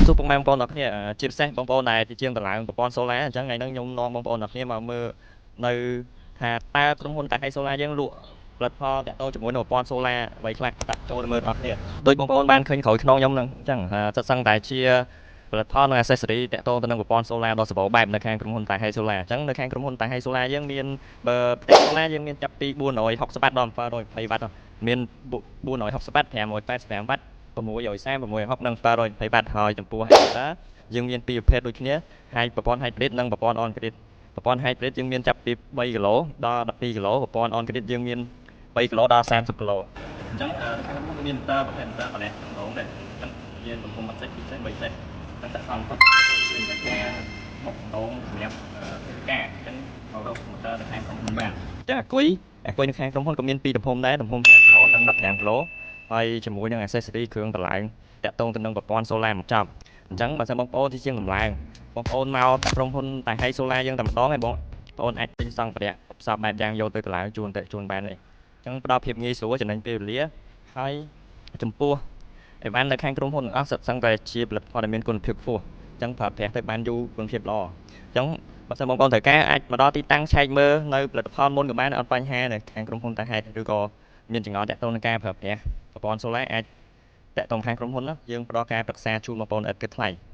សួរពុកម៉ែបងប្អូនទាំងគ្នាជាពិសេសបងប្អូនដែលជាជាងតម្លើងប្រព័ន្ធ Solar អញ្ចឹងថ្ងៃហ្នឹងខ្ញុំនាំបងប្អូនទាំងគ្នាមកមើលនៅថាតើក្រុមហ៊ុនតាហៃ Solar យើងលក់ផលិតផលតាក់ទងជាមួយនឹងប្រព័ន្ធ Solar អ្វីខ្លះដាក់ចូលទៅមើលទាំងគ្នាដោយបងប្អូនបានឃើញក្រោយខ្នងខ្ញុំហ្នឹងអញ្ចឹងសិតសឹងតែជាផលិតផលនិង accessory តាក់ទងទៅនឹងប្រព័ន្ធ Solar ដ៏សម្បូរបែបនៅខាងក្រុមហ៊ុនតាហៃ Solar អញ្ចឹងនៅខាងក្រុមហ៊ុនតាហៃ Solar យើងមានបើផ្ទះ Solar យើងមានចាប់ពី460វ៉ាត់ដល់720វ៉ាត់មាន460វ៉ាត់585វ៉ាត់630 660និង720វ៉ាត់ហើយចំពោះ inverter យើងមានពីរប្រភេទដូចគ្នាហើយប្រព័ន្ធ hybrid និងប្រព័ន្ធ on grid ប្រព័ន្ធ hybrid យើងមានចាប់ពី3គីឡូដល់12គីឡូប្រព័ន្ធ on grid យើងមាន3គីឡូដល់30គីឡូអញ្ចឹងខាងខ្ញុំមាន inverter ប្រភេទ inverter ម្នាក់ម្ដងដែរអញ្ចឹងមានទំហំ1សេត2សេត3សេតអញ្ចឹងស័ក្តិសមផុតមានការបុកម្ដងសម្រាប់ធ្វើការអញ្ចឹងមករក motor នៅខាងក្រុមហ៊ុនបានអញ្ចឹងអាគុយអាគុយនៅខាងក្រុមហ៊ុនក៏មានពីរទំហំដែរទំហំ5គីឡូនិង15គីឡូហើយជាមួយនឹង accessory គ្រឿងតម្លើងតាក់ទងទៅនឹងប្រព័ន្ធ solar មកចប់អញ្ចឹងបើសិនបងប្អូនជាជាងតម្លើងបងប្អូនមកក្រុមហ៊ុនតែហៃ solar យើងតែម្ដងឯងបងប្អូនអាចទិញសម្ភារៈផ្សព្វបែបយ៉ាងយកទៅតម្លើងជូនទៅជូនបានទេអញ្ចឹងផ្ដល់ភាពងាយស្រួលចំណេញពេលវេលាហើយចំពោះអីវ៉ាន់នៅខាងក្រុមហ៊ុនទាំងអស់សុទ្ធសឹងតែជាផលិតផលដែលមានគុណភាពខ្ពស់អញ្ចឹងប្រើប្រាស់ទៅបានយូរគុណភាពល្អអញ្ចឹងបើសិនបងប្អូនត្រូវការអាចមកដល់ទីតាំងឆែកមើលនៅផលិតផលមុនក៏បានអត់បញ្ហានៅខាងក្រុមហ៊ុនតាហេតុឬក៏មានចម្ងល់តាក់ទងនឹងការប្រើប្រាស់ប្រព័ន្ធ solar អាចតាក់ទងខាងក្រុមហ៊ុនណាយើងផ្ដល់ការប្រឹក្សាជូនបងប្អូនឥតគិតថ្លៃ។